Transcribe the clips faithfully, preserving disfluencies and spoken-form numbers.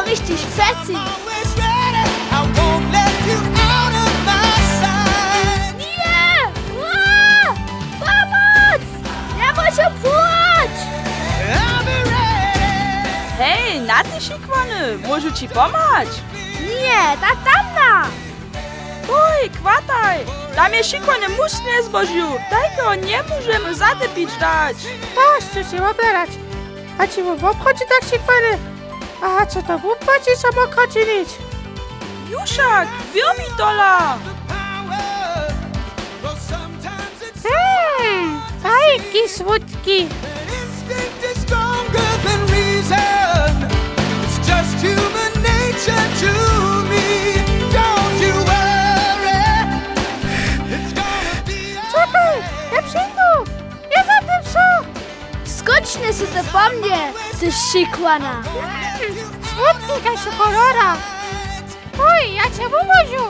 Richtig přeci. Nie! Ła! Pomoc! Njemóžu płać! Hej, na ty šikłany, móžu ći pomhać? Ně, ta tamna! Tuj, chwataj! Tam je šikłany mus njezbožił, tajkeho njemóžemy zatepić dać. To sće sej wobhladać. A ći wón woprawdźe tak šikłany? A co to wupłaći so mokro činić? Jušak, wyrmi tola! Hmm, tajki słódki. Instinct is stronger than reason. It's just human nature to me. Don't you worry. It's gonna be. Čekaj, ja přińdu. Ja za tym so. Skočnje sy ty po mnje, ty šikłana. Słódki kaž šokoloda. Hoj, ja će wumóžu.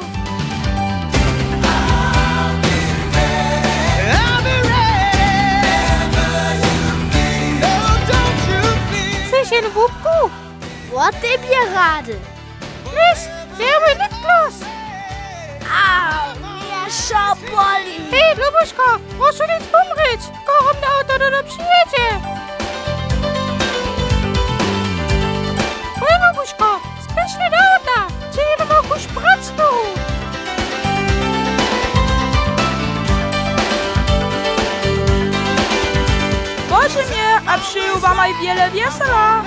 Chceš jen łupku? Wot tebje rady. Mysl, że je mój lipgloss. Au, mje wšo boli. Hej, Lubuško, móžu nic pomrěć, koho mnje auto dodo přijědźe. Hoj, Lubuško, spěšnje do auta, ći jěmy móžu špracnow. Bože mje, a přeju wamaj wjele wjesela.